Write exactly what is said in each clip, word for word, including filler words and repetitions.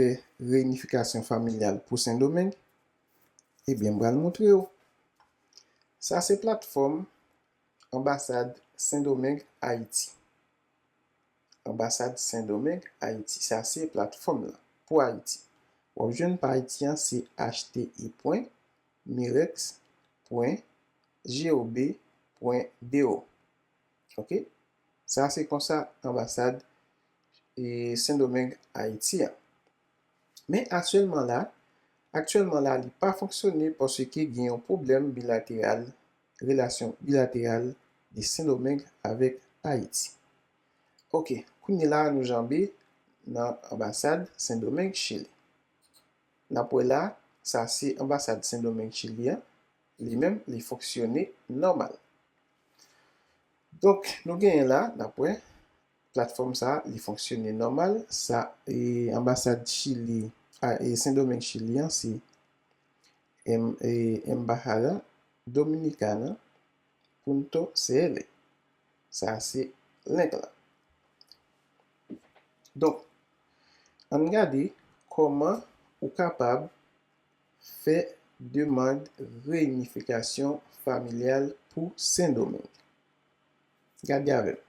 fè reyinifikasyon familyal pou Sendomeng? Ebyen, m pral montre w. Sa se platfòm Anbasad Sendomeng Ayiti. Anbasad Sendomeng Ayiti. Sa se platfòm lan pou Ayiti. W ap jwenn pa Ayiti an se H T I pwen mirex pwen G O B pwen D O. Ok? Sa se konsa anbasad e Sendomeng Ayiti an. Men aktyèlman la, aktyèlman la, li pa fonksyone paske gen yon pwoblèm bilateral, relasyon bilateral de Sendomeng avèk Ayiti. Ok, kounye la nou janbe nan anbasad Sendomeng Chili. N ap wè la, sa se anbasad Sendomeng Chili an, li menm, li fonksyone nòmal. Donk, nou genyen la, n ap wè, platfòm sa, li fonksyone nòmal. Sa, e, anbasad Chili, a, e, Sendomeng Chili an, se em, e, Embajada Dominicana Punto C L. Sa se link la. Donk, ann gade kòman ou kapab fè demann reyinifikasyon familyal pou Sendomeng. Gade avè m.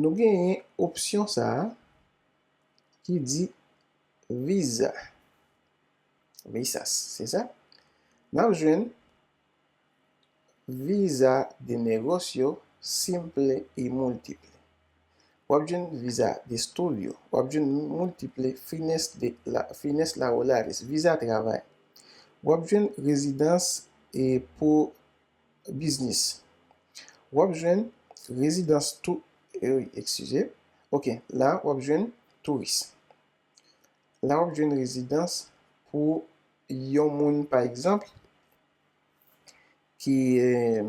Nou genyen opsyon sa a ki di viza. Visas, se sa? N ap jwenn viza de negosyo simple y multiple. W ap jwenn viza de estudio. W ap jwenn multiple fines de la, fines laborales, viza travay. W ap jwenn rezidans e pou biznis. W ap jwenn rezidans tou, e wi, eskize. Ok, la w ap jwenn touris. La w ap jwenn rezidans pou yon moun, pa egzanp, ki, eh,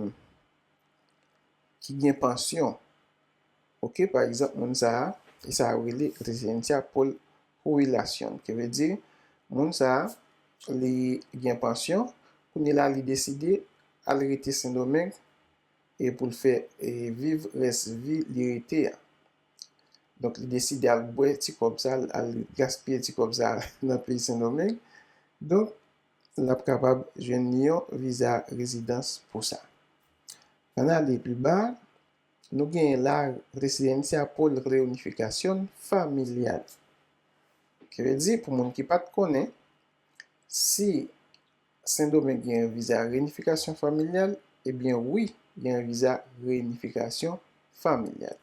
ki gen pansyon. Ok, pa egzanp, moun sa a, e sa yo rele residencia por jubilación. Ki vle di, moun sa a, li gen pansyon, kounye la, li deside al rete Sendomeng, e pou l fè, e viv rès vi li rete a. Donk, li deside al bwè ti kòb sa, al gaspiye ti kòb sa nan peyi Sendomeng. Donk, l ap kapab jwenn yon viza rezidans pou sa. Ann ale pi ba, nou genyen la residencia por reunificación familiar. Ki vle di, pou moun ki pa t konnen, si Sendomeng gen yon viza reyinifikasyon familyal, ebyen wi, gen yon viza reyinifikasyon familyal.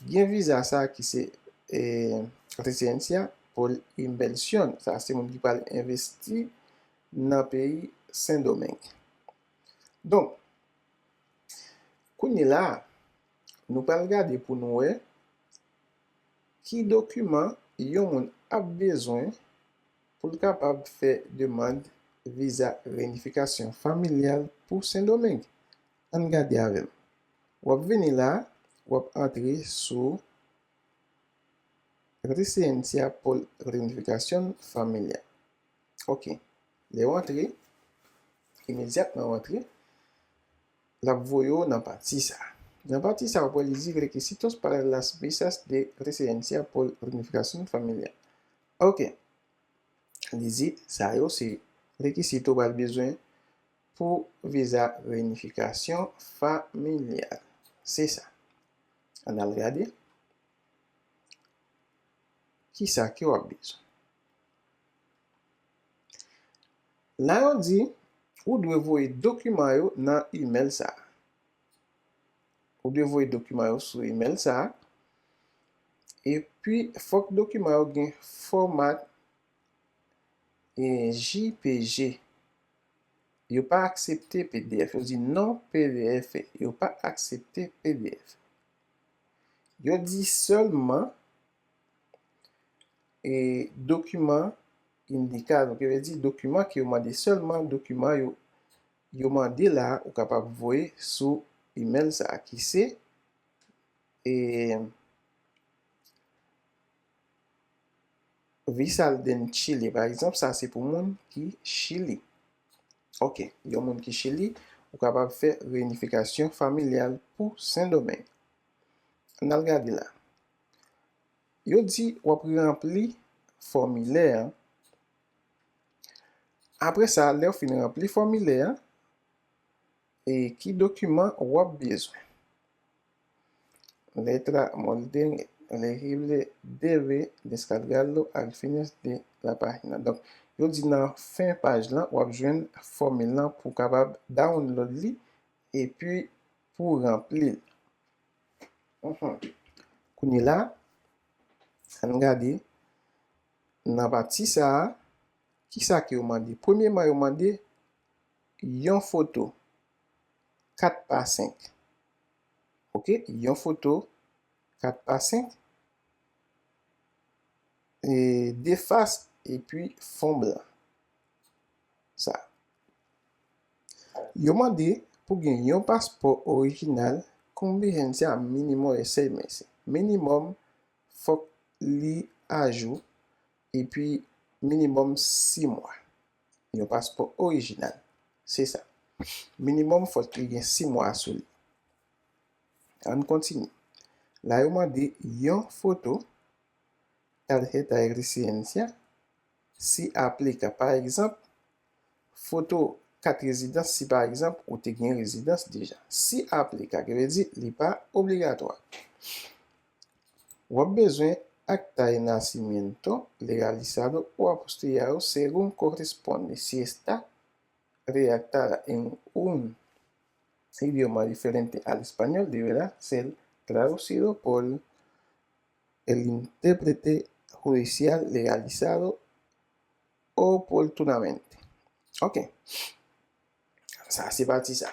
Gen viza sa ki se, eh, residencia por inversión. Sa se moun ki pral envesti nan peyi Sendomeng. Donk, kounye la, nou pral gade pou nou wè ki dokiman yon moun ap bezwen pou l kapab fè demann viza reyinifikasyon familyal pou Sendomeng. Ann gade avè m. W ap vini la, w ap antre sou Residencia por Reunificación Familiar. Ok. Lè w antre, imedyatman w antre, l ap voye w nan pati sa. Nan pati sa, w ap wè li di requisitos para las visas de residencia por reunificación familiar. Ok. Li di, sa yo se rekizito w pral bezwen pou viza reyinifikasyon familyal. Se sa. Ann al gade. Kisa ke w ap bezwen? La yo di, ou dwe voye dokiman yo nan imèl sa a. Ou dwe voye dokiman yo sou imèl sa a. Epi, fòk dokiman yo gen fòma, e, J P G. Yo pa aksepte P D F. Yo di non P D F. Yo pa aksepte P D F. Yo di sèlman, e, dokiman indikado, ki vle di dokiman ke yo mande, sèlman dokiman yo, yo mande la, ou kapab voye sou imèl sa a, ki se, e, Visa de Chile, pa egzanp, sa se pou moun ki Chili. Ok, yon moun ki Chili, ou kapab fè reyinifikasyon familyal pou Sendomeng. Ann al gade la. Yo di w ap ranpli fòmilè an. Apre sa, lè w fin ranpli fòmilè an, e ki dokiman w ap bezwen? Letra molde elegible debe descargarlo al fines de la página. Donk, yo di nan fen paj lan, w ap jwenn fòmil lan pou w kapab download li epi pou w ranpli l. Kounye la, ann gade nan pati sa a, kisa ke yo mande? Premyeman, yo mande yon foto kat pa senk. Oke, yon foto kat pa senk, e, de fas epi fon blan. Sa. Yo mande pou gen yon paspò orijinal, convigencia mínimo de seis meses. Minimòm, fòk li ajou, epi minimòm sis mwa. Yon paspò orijinal. Se sa. Minimòm, fòk li gen sis mwa sou li. Ann kontinye. La, yo mande yon foto tarjeta de residencia, si aplika. Pa egzanp, foto kat rezidans, si pa egzanp, ou te gen rezidans deja. Si aplika, ki vle di li pa obligatwa. W ap bezwen acta de nacimiento legalizado o apostillado según corresponde, si está redactada en un idioma diferente al español, deberá ser traducido por el intérprete judicial legalizado oportunamente. Ok. Sa se pati sa.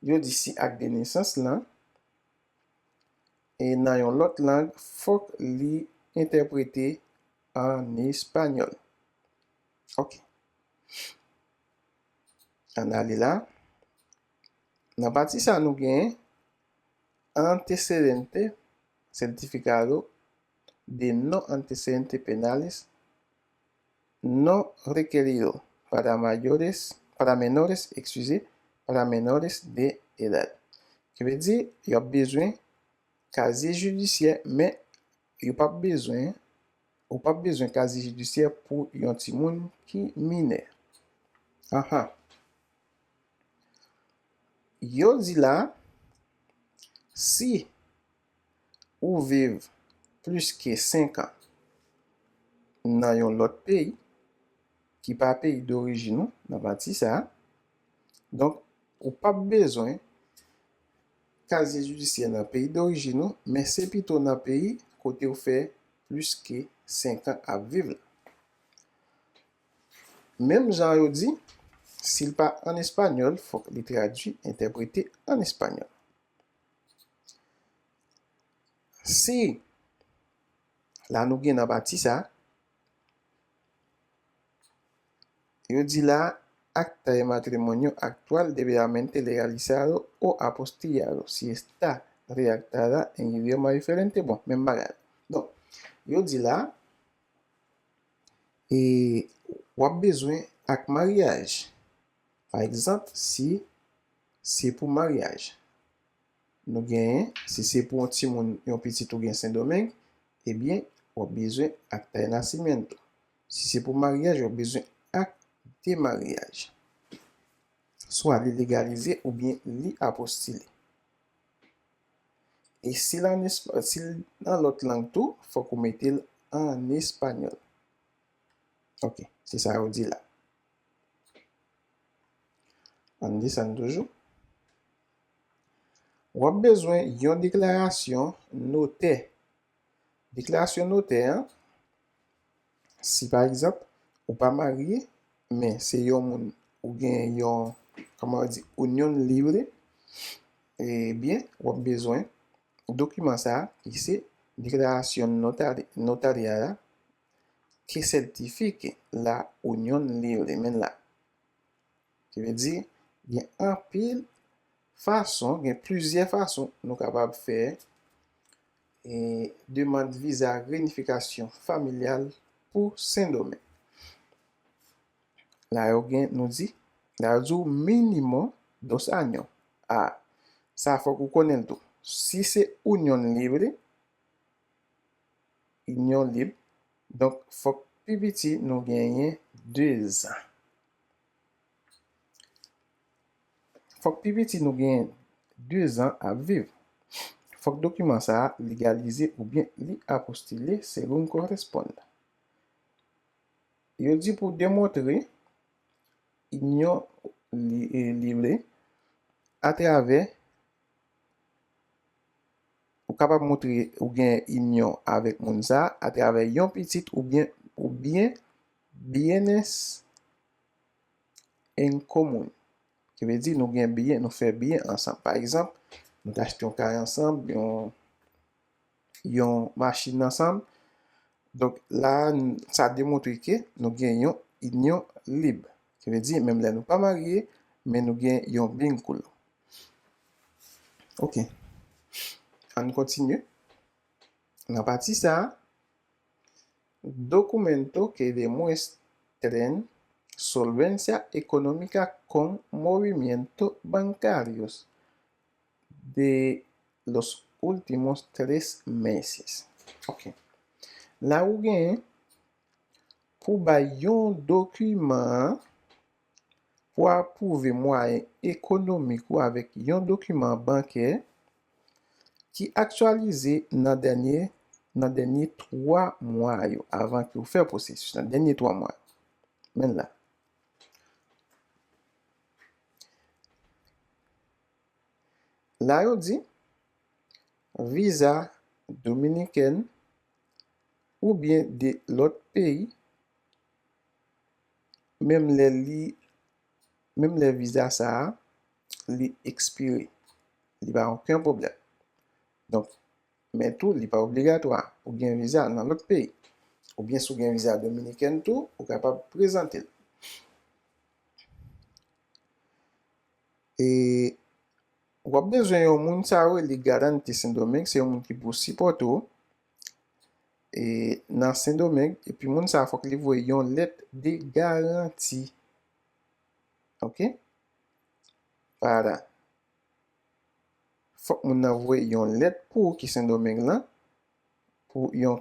Yo di si ak de nesans lan, e nan yon lòt lang, fòk li entèprete an espanyòl. Ok. Ann ale la. Nan pati sa, nou gen antecedente, certificado de no antecedente penales no requerido para mayores, para menores, excusez, para menores de edad. Ki vle di, y ap bezwen kazye jidisyè, men yo p ap bezwen, ou p ap bezwen kazye jidisyè pou yon timoun ki minè. Anhan. Yo di la, si ou viv plis ke senk an nan yon lòt peyi, ki pa peyi dorijin ou, nan pati sa a, donk, ou p ap bezwen kazye jidisyè nan peyi dorijin ou, men se pito nan peyi kote ou fè plis ke senk an ap viv la. Menm jan yo di, si l pa an espanyòl, fòk li tradui, entèprete an espanyòl. Si, la nou gen nan pati sa, yo di la, acta de matrimonio actual debidamente legalizado o apostillado, si está redactada en idioma diferente, bon, menm bagay. Donk, yo di la, e w ap bezwen ak maryaj. Pa egzanp, si se pou maryaj, nou genyen, si se pou yon timoun, yon pitit ou gen Sendomeng, ebyen, w ap bezwen acta de nacimiento. Si se pou maryaj, w ap bezwen ak de maryaj. Swa li legalize oubyen li apostile. E si l an esp-, si l nan lòt lang tou, fòk ou mete l an espanyòl. Ok, se sa yo di la. Ann desann toujou. W ap bezwen yon deklarasyon notè. Deklarasyon notè an, si pa egzanp, ou pa marye, men se yon moun ou gen yon, kòman yo di, unión libre, ebyen, w ap bezwen dokiman sa a, ki se deklarasyon notari-, notarya a, que certifique la unión libre, men la. Ki vle di, gen anpil fason, gen plizyè fason nou kapab fè, e, demann viza reyinifikasyon familyal pou Sendomeng. La yo gen, nou di, la yo di w minimòm dos años. A, sa fòk ou konnen l tou. Si se unión libre, inyon lib, Donk, fòk pi piti nou genyen dezan. Fòk pi piti nou genyen dezan ap viv. Fòk dokiman sa a legalize oubyen li apostile selon korespondan. Yo di pou demontre inyon li, e, li vle atravè, ou kapab montre ou gen inyon avèk moun sa a atravè yon pitit oubyen, oubyen bienes en común. Ki vle di nou gen byen, nou fè byen ansanm. Pa egzanp, nou t achte yon kay ansanm, yon, yon machin ansanm. Donk, la a, n- sa demontre ke nou gen yon inyon lib. Ki vle di, menm lè nou pa marye, men nou gen yon vínculo. Ok. Ann kontinye. Nan pati sa a, documento que demuestren solvencia económica con movimientos bancarios de los últimos tres meses. Ok. La ou genyen pou bay yon dokiman pou apwouve mwayen ekonomik ou avèk yon dokiman bankè ki aktyalize nan dènye, nan dènye twa mwa yo, avan ke w fè pwosesis la, dènye twa mwa yo. Men la. La yo di, viza dominikèn oubyen de lòt peyi, menm lè li, menm lè viza sa a, li ekspire. Li pa okenn pwoblèm. Donk, men tou, li pa obligatwa pou gen viza nan lòt peyi. Oubyen si w gen viza dominikèn tou, ou kapab prezante l. E w ap bezwen yon moun sa yo rele garante Sendomeng, se yon moun ki pou sipòte w e nan Sendomeng, epi moun sa fòk li voye yon lèt de garanti. Ok? Para. Fòk moun nan voye yon lèt pou ou ki Sendomeng lan, pou yon,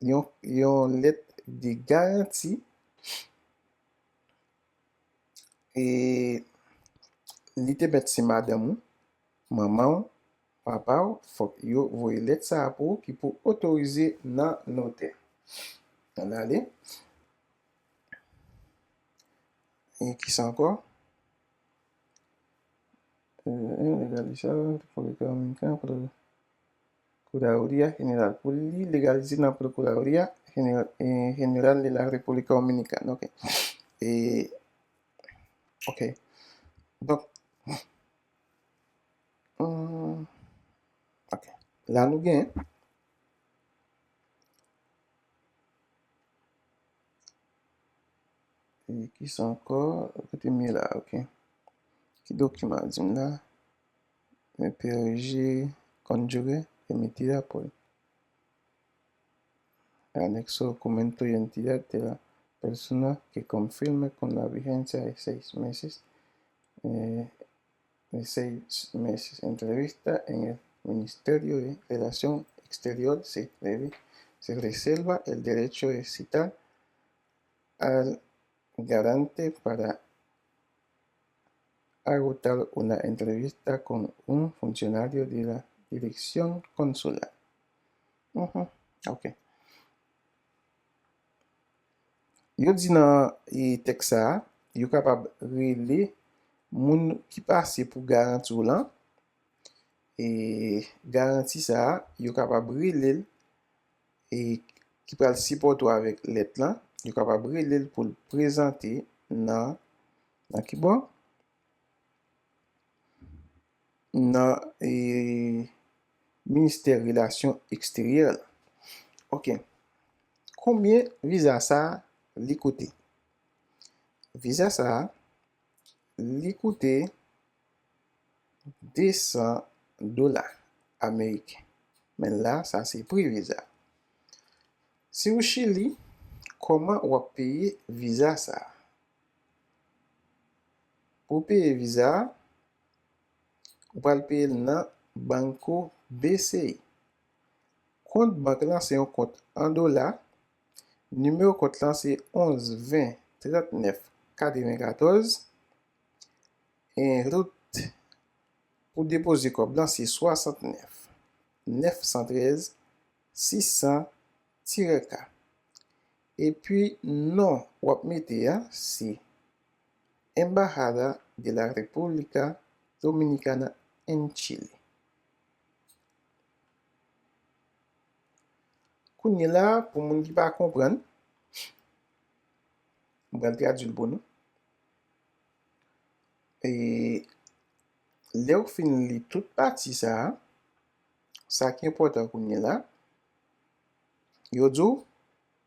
yon, yon lèt de garanti. E li te mèt se madanm ou, manman w, papa w, fòk yo voye lèt sa a pou ou ki pou otorize nan notè. Ann ale. E kisa ankò? Eh, legaliza, República Dominicana, Procuraduría General. Pou li legalize nan Procuraduría General, eh, General de la República Dominicana. Ok. E, ok. Donk, hmm, ok. La nou gen. E kisa ankò? Kote m ye la? Ok. Ki dokiman di m la? Me P R G cónyuge emitida por anexo documento de identidad de la persona que confirme con la vigencia de seis meses, eh, de seis meses. Entrevista en el Ministerio de Relación Exterior se, se reserva el derecho de citar al garante para agotar una entrevista con un funcionario de la dirección consular. Mhm, ok. Yo di nan, e, tèks sa a, yo kapab rele moun ki pase pou garanti w lan, e, garanti sa a, yo kapab rele l, e, ki pral sipòte w avèk lèt lan, yo kapab rele l pou l prezante nan, nan ki bò? Nan, e, Ministè Relasyon Eksteryè la. Ok. Konbyen viza sa a li koute? Viza sa a, li koute de san dola ameriken. Men la, sa se pri viza. Si w Chili, kòman w ap peye viza sa a? Pou w peye viza a, ou pral peye l nan Banco B C I. Kont bank lan se yon kont an dola, Nimewo kont lan se onz ven trannèf katrevenkatòz. E rout pou depoze kòb lan se swasantnèf nèf san trèz sis san tirè ka. Epi non w ap mete a se Embajada de la República Dominicana en Chile. Kounye la, pou moun ki pa konprann, m pral tradui l pou nou. E lè w fin li tout pati sa a, sa ki enpòtan kounye la, yo di w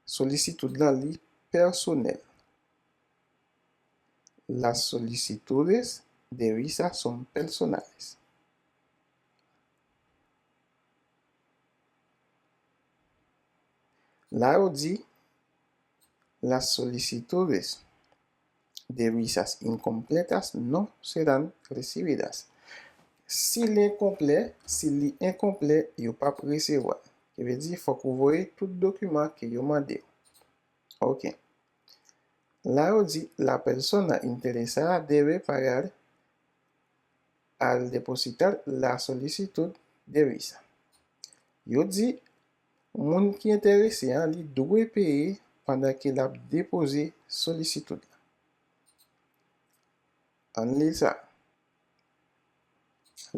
solisitid lan li pèsonèl. Las solicitudes de visa son personales. La yo di, las solicitudes de visas incompletas no serán recibidas. Si li enkonplè, si li enkonplè, yo p ap resevwa l. Ki vle di, fòk ou voye tout dokiman ke yo mande w. Ok. La yo di, la persona interesada debe pagar al depositar la solicitud de visa. Yo di, moun ki enterese an, li dwe peye pandan ke l ap depoze solisitid la. Ann li sa.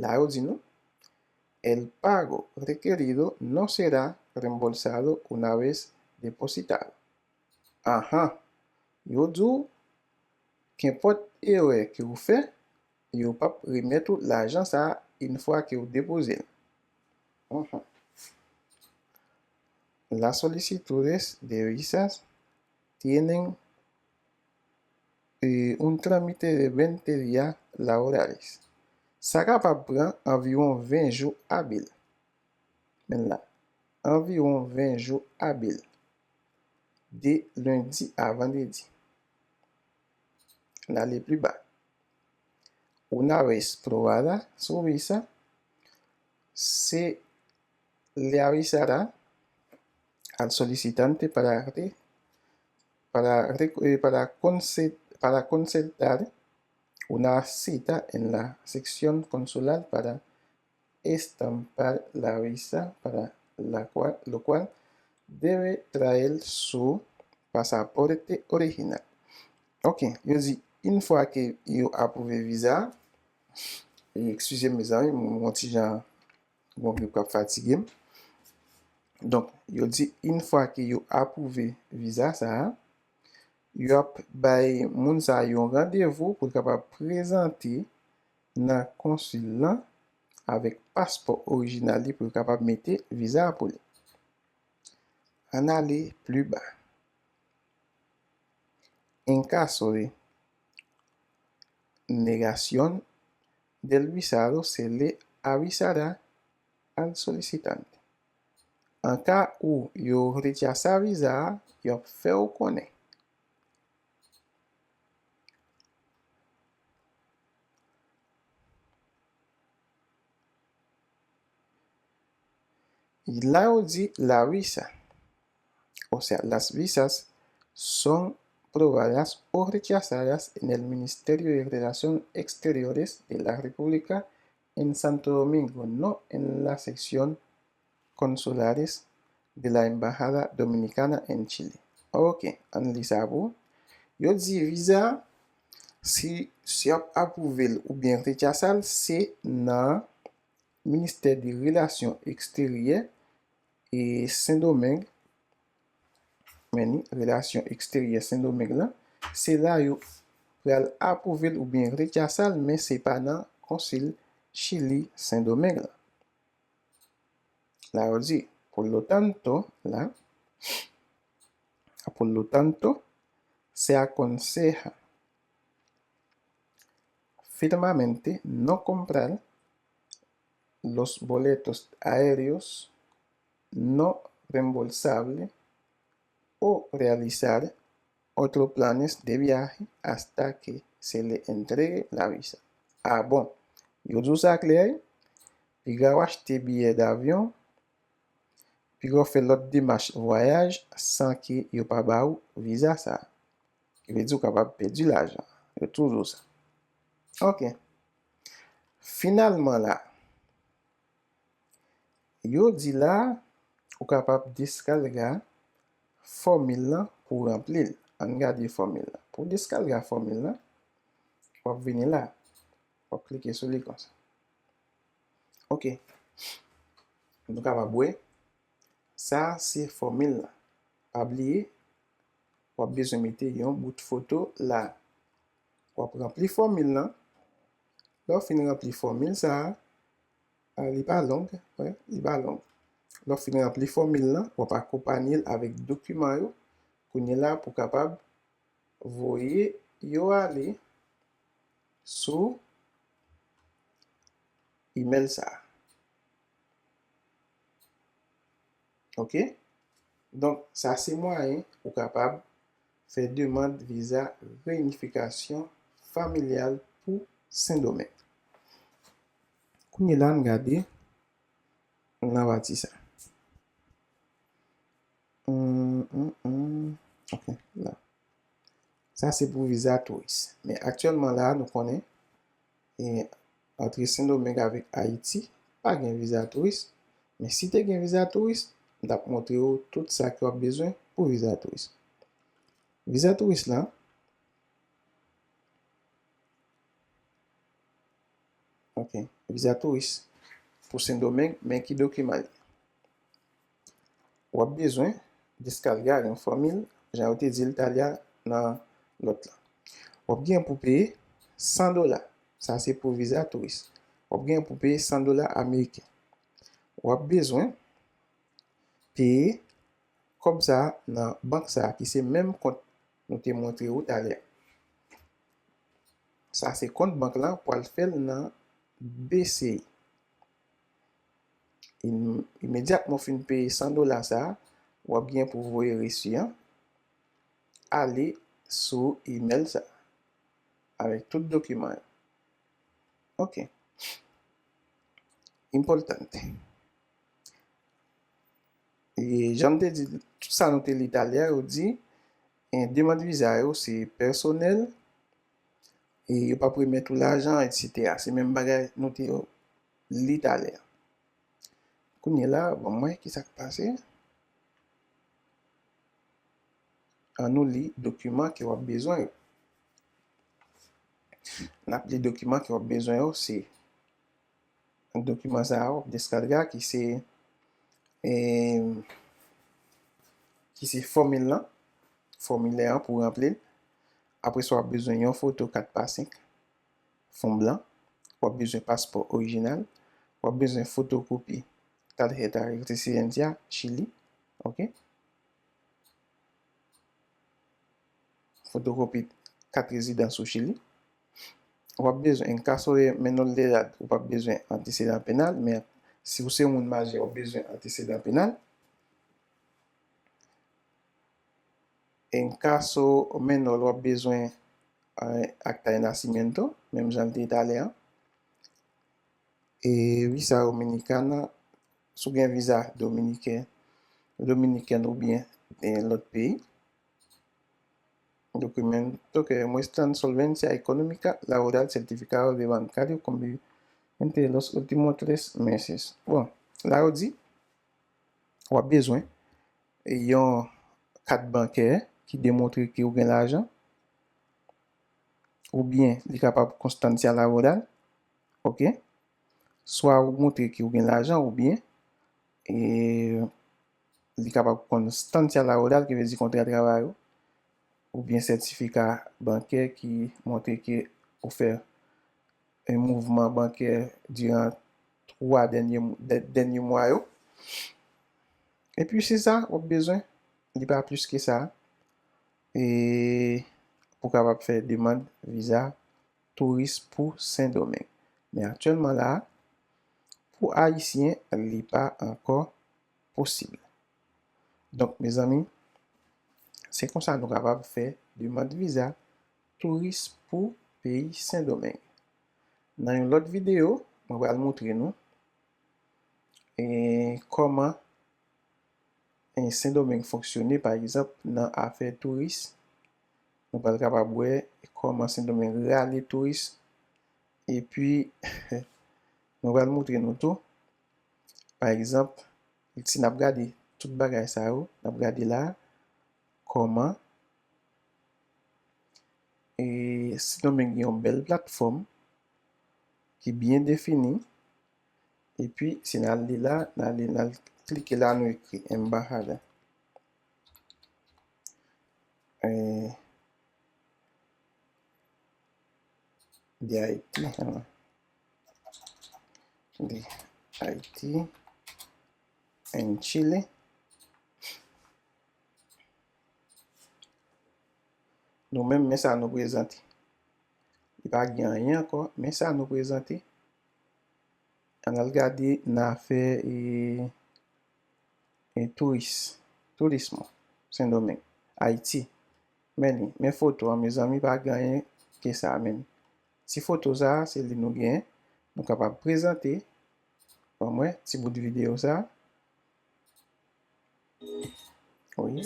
La yo di nou, el pago requerido no será reembolsado una vez depositado. Anhan, yo di w, kenpòt erè ke w fè, yo p ap remèt ou lajan sa a yon fwa ke w depoze l. Anhan. Las solicitudes de visas tienen eh, un trámite de veinte días laborales. Sa kapab pran anviwon ven jou abil. Men la, anviwon ven jou abil. De lendi a vandredi. N ale pli ba. Una vez probada su visa, se le avisará al solicitante para, re- para, re- eh, para, conce- para concertar una cita en la sección consular para estampar la visa, para la cual, lo cual debe traer su pasaporte original. Ok, yo di, yon fwa ke yo apwouve viza, e, eskize m, mezanmi, m yon ti jan, gon grip k ap fatige m. Donk, yo di, yon fwa ke yo apwouve viza sa a, yo ap bay moun sa a yon randevou pou l kapab prezante nan konsil lan avèk paspò orijinal li pou yo kapab mete viza a pou li. Ann ale pli ba. En caso de negación del visado, se le avisará al solicitante. An ka ou yo rechasa viza a, y ap fè w konnen. La yo di la visa, o sea, las visas son probadas o rechazadas en el Ministerio de Relaciones Exteriores de la República en Santo Domingo, no en la sección consulares de la Embajada Dominicana en Chile. Ok, ann li sa pou. Yo di viza, si, si y ap apwouve l oubyen rechasa l, se nan Ministè de Relasyon Eksteryè e Sendomeng, men ni Relasyon Eksteryè Sendomeng lan, se la yo pral apwouve l oubyen rechasa l, men se pa nan Konsil Chili Sendomeng lan. La yo di, por lo tanto, la, por lo tanto, se aconseja firmemente no comprar los boletos aéreos no reembolsable o realizar otros planes de viaje hasta que se le entregue la visa. Ah bon, yo di w sa klè, piga w achte biyè davyon, Piga w fè lòt demach vwayaj san ke yo pa ba ou viza sa a. Ki vle di ou kapab pèdi lajan. Yo toujou sa. Ok. Finalman la, yo di la, ou kapab deskalga fòmil lan pou ranpli l. Ann gade fòmil lan. Pou deskalga fòmil lan, w ap vini la. W ap klike sou li konsa. Ok. Nou kapab wè, sa se fòmil lan. Pa bliye, w ap bezwen mete yon bout foto la. W ap ranpli fòmil lan. Lè w fin ranpli fòmil sa a, a, li pa long, wi, li pa long. Lè w fin ranpli fòmil lan, w ap akonpanye l avèk dokiman yo. Kounye la, pou kapab voye yo ale sou imèl sa a. Ok? Donk, sa se mwayen ou kapab fè demann viza reyinifikasyon familyal pou Sendomeng. Kounye la, n gade nan pati sa. Hum, hum, hum. Ok, la. Sa se pou viza touris. Men aktyèlman la, nou konnen, e, antre Sendomeng avèk Ayiti, pa gen viza touris. Men si te gen viza touris, m t ap montre w tout sa ke w ap bezwen pou viza touris. Viza touris la, ok, viza touris pou Sendomeng, men ki dokiman li. W ap bezwen deskalga yon fòmil, jan yo te di l talè a nan lòt la. W ap gen pou peye san dola. Sa se pou viza touris. W ap gen pou peye san dola ameriken. W ap bezwen peye kòb sa a nan bank sa a, ki se menm kont nou te montre w talè a. Sa se kont bank lan, pral fè l nan B C I. Im-, imedyatman w fin peye san dola sa a, w ap gen pou voye resi an ale sou imèl sa a, avèk tout dokiman yo. Ok. Importante. E jan m te di, tout sa nou te li talè a, yo di, e, demann viza yo se pèsonèl, e yo p ap remèt ou lajan, etsetera. Se menm bagay nou te li talè a. Kounye la, ban m wè ki sa k pase. An nou li dokiman ke w ap bezwen yo. N ap li dokiman ke w ap bezwen yo, se dokiman sa a w ap deskalga ki se, em, ki se fòmil lan, fòmilè an pou ranpli l. Apre sa, w ap bezwen yon foto kat pa senk, fon blan. W ap bezwen paspò orijinal. W ap bezwen fotokopi tarjeta residencia Chili. Ok? Fotokopi kat rezidans ou Chili. W ap bezwen, en caso de menor de edad, ou p ap bezwen antesedan penal, men si w se yon moun majè, w ap bezwen antesedan penal. En caso menor, w ap bezwen, eh, acta de nacimiento, menm jan l te ye talè a. E visa dominicana, si w gen viza dominiken, dominikèn oubyen, eh, lòt peyi. Documento que demuestran solvencia económica, laboral, certificado de bancario con vi-, entre los últimos tres meses. Bon, la yo di, w ap bezwen yon kat bankè ki demontre ke w gen lajan, oubyen li kapab konstancia laboral, ok? Swa ou montre ke w gen lajan, oubyen, e, li kapab konstancia laboral, ki vle di kontra travay ou, oubyen sètifika bankè ki montre ke ou fè yon mouvman bankè diran twa dènye, dè-, dènye mwa yo. Epi se sa w ap bezwen, li pa plis ke sa. E pou w kapab fè demann viza touris pou Sendomeng. Men aktyèlman la, pou Ayisyen, li pa ankò posib. Donk, mezanmi, se konsa nou kapab fè demann viza touris pou peyi Sendomeng. Nan yon lòt videyo, mwen pral montre nou, e, kòman e, Sendomeng fonksyone, pa egzanp, nan afè touris. Nou pral kapab wè kòman Sendomeng rale touris. Epi, nou pral montre nou tou, pa egzanp, si n ap gade tout bagay sa yo, n ap gade la, kòman, e, Sendomeng gen yon bèl platfòm ki byen defini. Epi, si n al li la, n al, n al klike la, nou ekri Embajada. E, de Haiti, ah, de Haiti and Chile. Nou menm, men sa nou prezante. Li pa gen anyen ankò, men sa nou prezante. Ann al gade nan afè, e, e, touris, tourismo, Sendomeng, Ayiti. Men li, men foto a, mezanmi, pa gen anyen ke sa, men ti foto sa, se li nou gen, nou kapab prezante, ban mwen, ti bout videyo sa. Wi.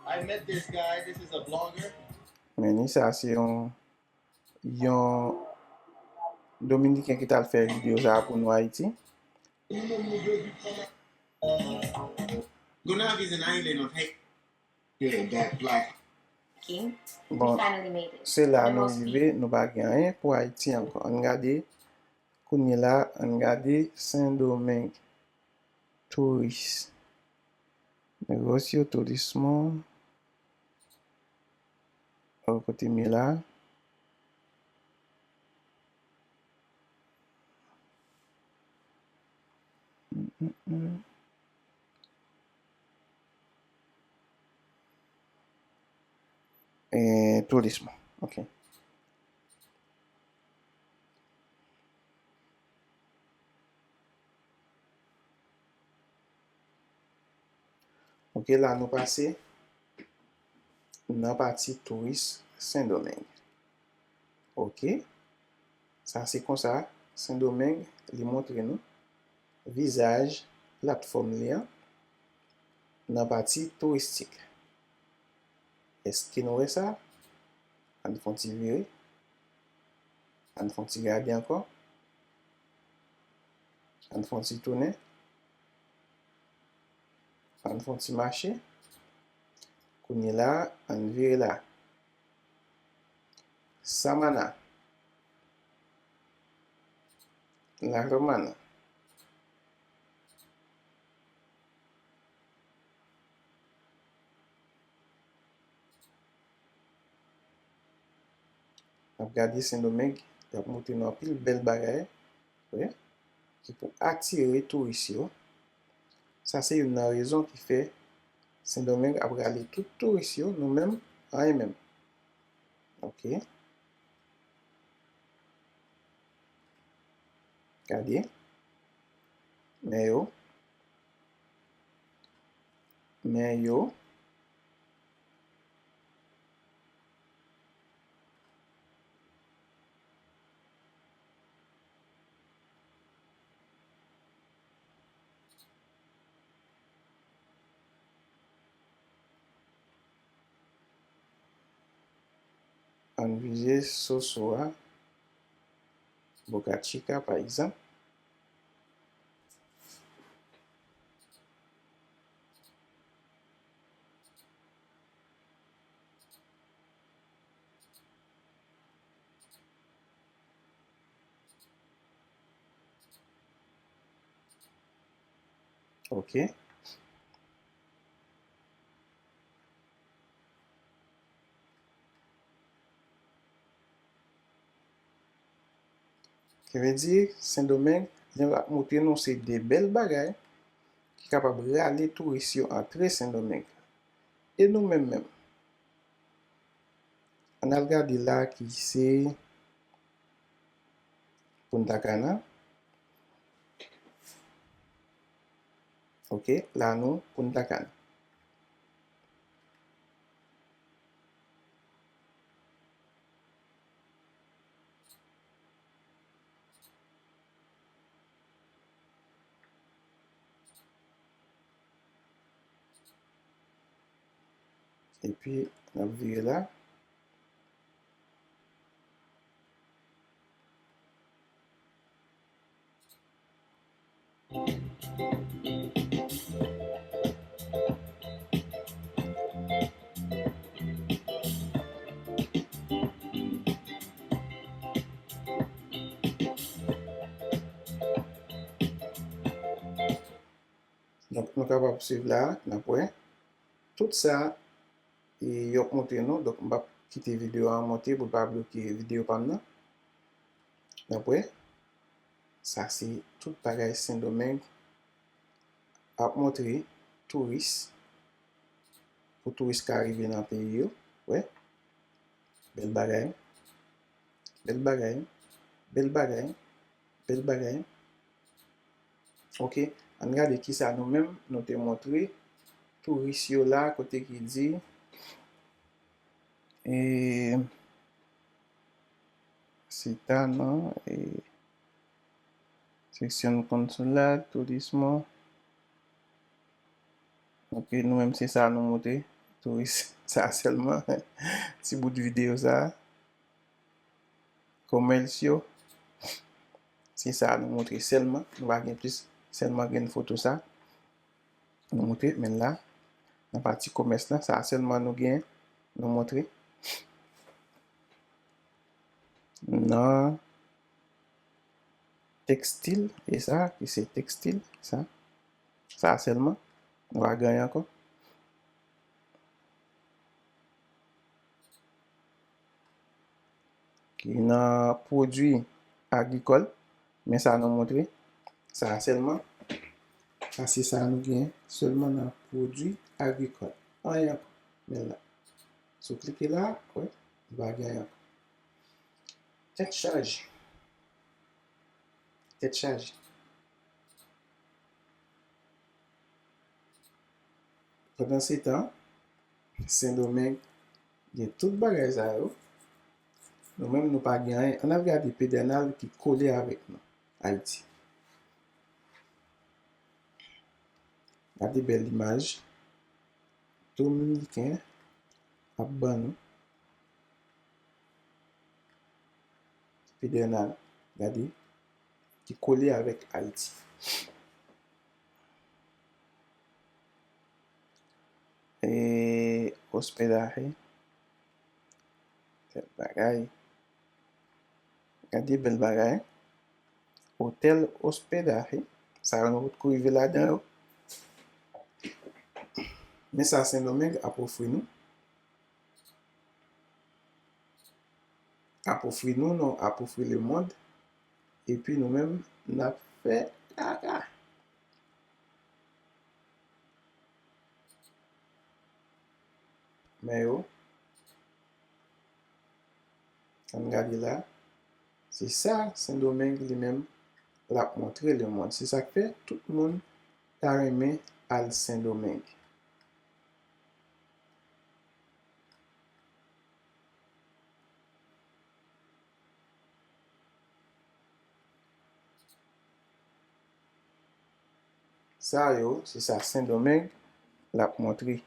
I met this guy, this is a blogger. Men li, sa se yon, yon Dominiken ki t al fè videyo sa pou nou Ayiti. Gunav is an island of Haiti. Bon, se la nou rive, nou pa gen anyen pou Ayiti ankò. Ann gade, kounye la, ann gade Sendomeng. Touris. Negocio, turismo. O, kote m ye la. Mm, mm, mm. E, turismo. Ok. Ok, la nou pase nan pati touris Sendomeng. Ok. Sa se konsa Sendomeng li montre nou vizaj platfòm li an nan pati touristik. Èske nou wè sa? Ann fè yon ti vire. Ann fè yon ti gade ankò. Ann fè yon ti tounen. Ann fè yon ti mache. Kounye la, ann vire la. Samana. La Romana. N ap gade Sendomeng, y ap montre nou anpil bèl bagay, wi, ki pou atire touris yo. Sa se youn nan rezon ki fè Sendomeng ap rale tout touris yo, nou menm, anyen menm. Ok. Gade. Men yo. Men yo. Ann vize Soso a, Boca Chica, pa egzanp. Ok. Ki vle di, Sendomeng, jan l ap montre nou, se de bèl bagay ki kapab rale touris yo antre Sendomeng. E nou menm menm? Ann al gade la ki se Punta Cana. Ok, la nou Punta Cana. Epi, n ap vire la. Donk, nou kapab swiv la, n ap wè. Tout sa, e, yo ap montre nou. Donk, m p ap kite videyo a monte pou l pa bloke videyo pa m nan. N ap wè. Sa se tout bagay Sendomeng ap montre touris, pou touris ka rive nan peyi yo. Wè. Bèl bagay. Bèl bagay. Bèl bagay. Bèl bagay. Ok, ann gade kisa nou menm nou te montre touris yo la, kote ki di, e, sita non, e, seksyon konsola, tourismo. Ok, nou menm se sa nou montre touris sa sèlman, ti bout videyo sa. Comercio. Se sa nou montre sèlman. Nou pa gen plis, sèlman gen foto sa. Nou montre, men la, nan pati komès la, sa sèlman nou gen, nou montre. Nan tekstil, e sa, ki se tekstil, sa. Sa sèlman, nou pa gen ankò. Ki nan pwodui agrikòl. Men sa nou montre. Sa sèlman. Sa se sa nou gen sèlman nan pwodui agrikòl. Anyen ankò. Men la. Si w klike la, wè, nou pa gen ankò. Tèt chaje. Tèt chaje. Pandansetan, Sendomeng gen tout bagay sa yo. Nou menm, nou pa gen anyen. Ann al gade Pedènal ki kole avèk nou, Ayiti. Gade bèl imaj Dominiken ap ban nou. Pedènal, gade, ki kole avèk Ayiti. E hospedaje, bèl bagay. Gade bèl bagay. Otèl, hospedaje. Sa yo nou potko rive ladan yo. Men sa Sendomeng ap ofri nou. Ap ofri nou, non, ap ofri lemonn. Epi nou menm, n ap fè kaka. Men yo, ann gade la, se sa Sendomeng li menm l ap montre lemonn. Se sa k fè tout moun ta renmen al Sendomeng. Sa yo, se sa Sendomeng l ap montre.